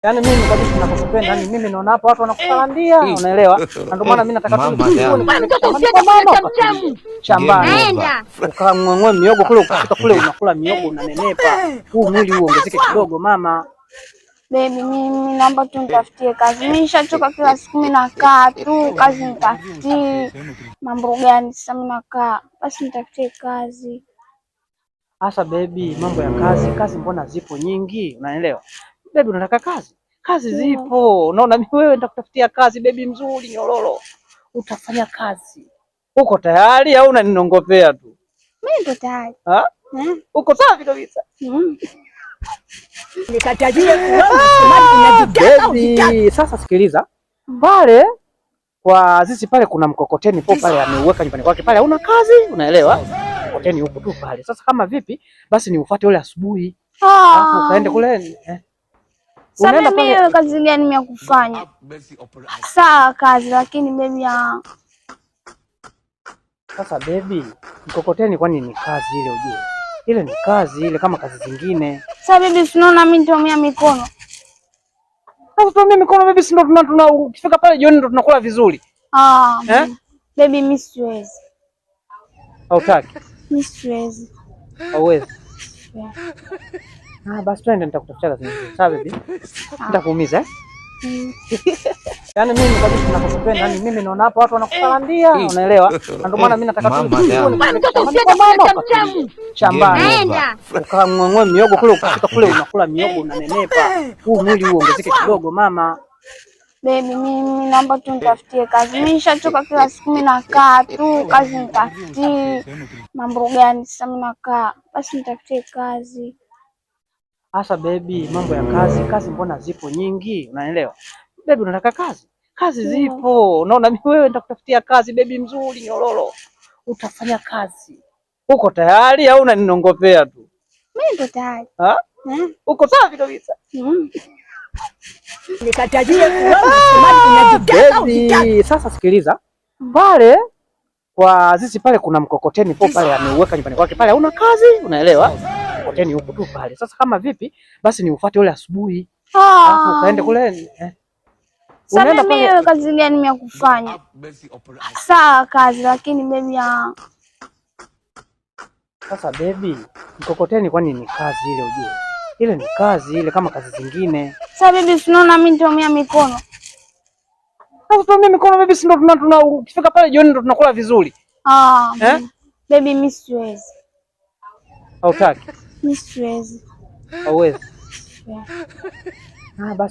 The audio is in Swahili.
Yaani mimi kabisa ninakupenda, yaani mimi naona hapa watu wanakukalandia, unaelewa? Na ndio maana mimi nataka tu Mama yangu. Mtoto usiende mama shambani. Naenda. Ukang'ong'oe miogo kule, ukifika kule unakula miogo unanenepa. Huu mwili huu uongezeke kidogo mama. Baby, mimi naomba tu nitafutie kazi. Mimi nishachoka kila siku mimi nakaa tu, kazi nitafutie. Mambo gani sasa mimi nakaa? Basi nitafutie kazi. Asa baby, mambo ya kazi, kazi mbona zipo nyingi, unaelewa? Baby unataka kazi? Kazi zipo. Unaona mimi wewe nitakutafutia kazi baby mzuri nyororo. Utafanya kazi. Uko tayari au unaninongopea tu? Mimi niko tayari. Ha? Eh? Uko safi kabisa. Mm. Nikatajie unajitaka ujitaka. Baby, sasa sikiliza. Pale kwa Azizi pale kuna mkokoteni po pale ameuweka nyumbani kwake pale, hauna kazi, unaelewa? Mkokoteni huko tu pale. Sasa kama vipi, basi ni ufuate ule asubuhi. Alafu ukaende kule eh. Sasa Unaenda mimi pale hiyo kazi gani mimi ya kufanya? Sawa kazi, lakini baby ya Sasa baby, mkokoteni kwani ni kazi ile ujue? Ile ni kazi ile kama kazi zingine. Sasa baby, si unaona mimi nitaumia mikono. Sasa tutumie mikono baby, si ndo tuna ukifika pale jioni ndo tunakula vizuri. Ah, Eh? baby mimi siwezi. Hautaki? Mimi siwezi. Hauwezi. Ah, basi twende nitakutafutia kazi nyingine. Sawa baby? Nitakuumiza eh? Mm. Yaani mimi kabisa ninakupenda, yaani mimi naona hapa watu wanakukalandia, unaelewa? Na ndio maana mimi nataka tu Mama yangu. Mtoto usiende mama mtamu. shambani. Naenda. Ukang'ong'oe miogo kule, ukifika kule unakula miogo unanenepa. Huu mwili huu uongezeke kidogo mama. Baby, mimi naomba tu nitafutie kazi. Mimi nishachoka kila siku mimi nakaa tu, kazi nitafutie. Mambo gani sasa mimi nakaa? Basi nitafutie kazi. Asa baby, mambo ya kazi, kazi mbona zipo nyingi, unaelewa? Baby unataka kazi? Kazi zipo. Unaona mimi wewe nitakutafutia kazi baby mzuri nyororo. Utafanya kazi. Uko tayari au unaninongopea tu? Mimi niko tayari. Ha? Eh? Uko safi kabisa. Mm. Nikatajie unajitaka ujitaka. Baby, sasa sikiliza. Pale kwa Azizi pale kuna mkokoteni po pale ameuweka nyumbani kwake pale, hauna kazi, unaelewa? Mkokoteni huko tu pale. Sasa kama vipi, basi ni ufuate ule asubuhi. Alafu ukaende kule eh. Sasa Unaenda mimi pale hiyo kazi gani mimi ya kufanya? Sawa kazi, lakini baby ya Sasa baby, mkokoteni kwani ni kazi ile ujue? Ile ni kazi ile kama kazi zingine. Sasa baby, si unaona mimi nitaumia mikono. Sasa tutumie mikono baby, si ndo tuna ukifika pale jioni ndo tunakula vizuri. Ah, Eh? baby mimi siwezi. Hautaki? Mimi siwezi. Hauwezi. Ah, basi.